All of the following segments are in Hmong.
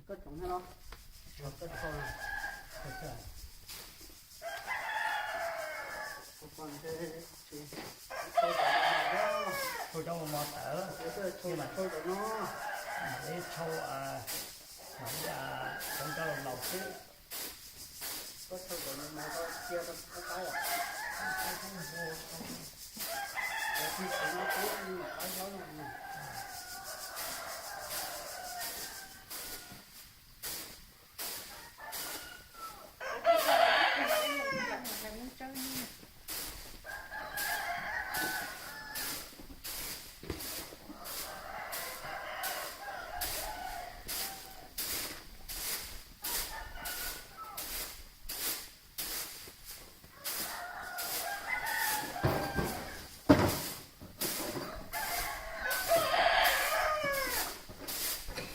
Koj tsoom no los, koj tshau, kuv pom ntshe tsis tshau cov no, tshau cov mos mos tawm, tshau cov no, tshau, mam li tshau cov laus laus xwb. Koj tshau cov mos mos rau cia rau qab qab yom. Cov tsis tshau no kuv nyuam qab nyob no.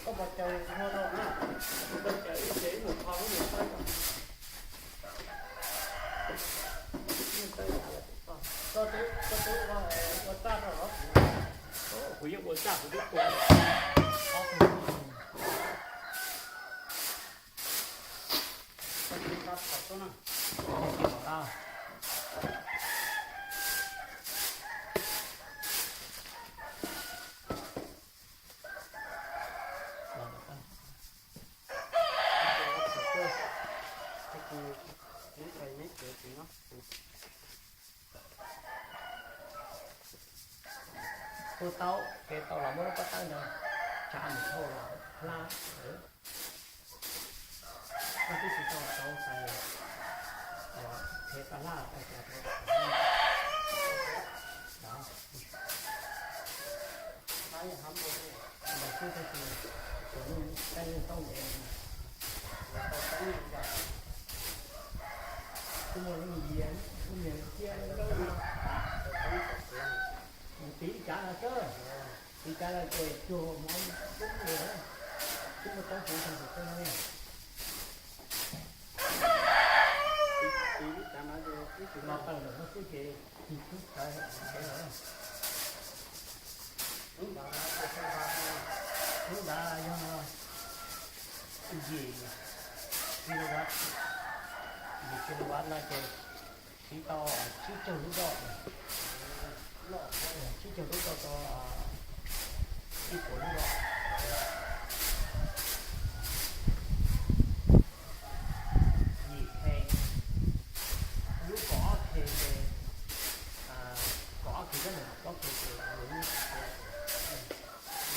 Koj pom caws ua rau na, koj caws ib tsev ib nyuag qho lub nyuag tawb rau. Koj twb, koj twb ua, ua txaj rau los? Kuv yeej ua txaj kuv twb tua. Koj twb tab tom tuaj na. Hu tau, kev tau los muab lub pob tawb ntawd tsa mus thauj los hlab. Koj twb tsis tau tau xaws, qhia tau hlab, tau xaws tau. Ntawd xwb tab sis kuv yeej, kuv yeej tau ntev, kuv muaj lub yias, lub niag cia lawm, tiv li cas los xwb, tiv li cas los ces cuag mov coob li, twb muaj teeb hauv tag tus teb no li. Los tawm ntawm no xwb ces tig tub tawv heev lawm. Lub ntawd yog yim kilowatt, yim kilowatt no ces siv tau tsib caug lub doj, tsib caug lub doj rau ib puas lub doj. Yim phe, lub kaum ob phe ces, kaum ob phe coj mus plaub phe ces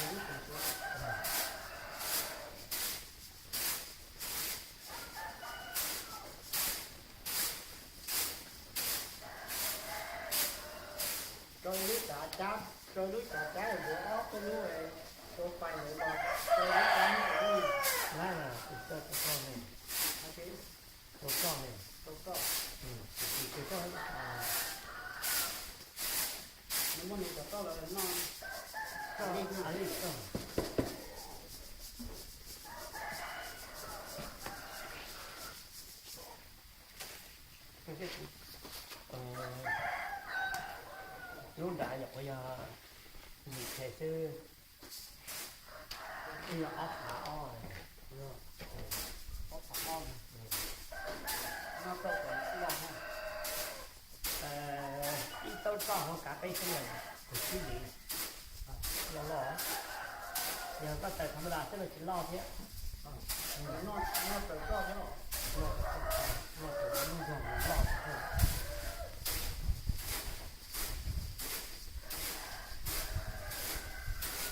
lub, lub, rau lub tsav cab, rau lub tsav cab yuav ob peb lub, rau pais lawv los rau lub cab no. Tus koj, tus koj ne, tus koj ne, tus koj, tus koj, nws muaj nws cov toj los noj, toj li toj. Lub nrad nyuam qhuav yog yim phe xwb, twb yog ob phav ob. Ob phav ob, ib taub roj hauv kav peb xeeb na, tus tsib hlis, loj loj. Yog koj taws tham ma das xwb los tsis loj thiab. Noj taws roj thiab los? Noj taws roj, noj taws lub zog loj thiab.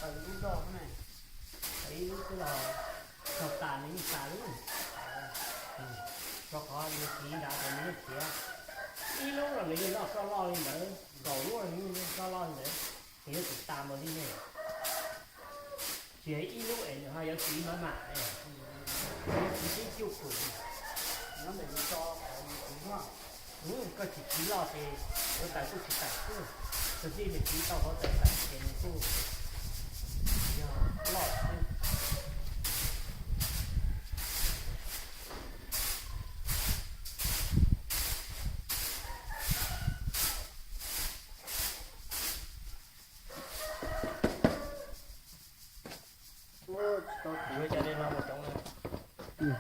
Taws lub zog ne, taws ib lub xwb los txog tas nws yeej tas lub. Rau qhov nws tiv nrad ces nws yeej xiav. Ib lub los nws yeej noj txoj loj li ntawd, kaum lub los nws yeej noj txoj loj li ntawd, nws yuav tsum tas mus li ne. Tsis yog ib lub es nws ho yuav tiv maj mam, yuav tiv tib cuj pwm. Koj tsis tiv loj ces hauv taws kuj tsis tawm xwb. Tus tij nws tiv tau hauv taws tawm ces nws kuj yog loj xwb. Ua Tsis tau kuv ua cas li no mus coob na.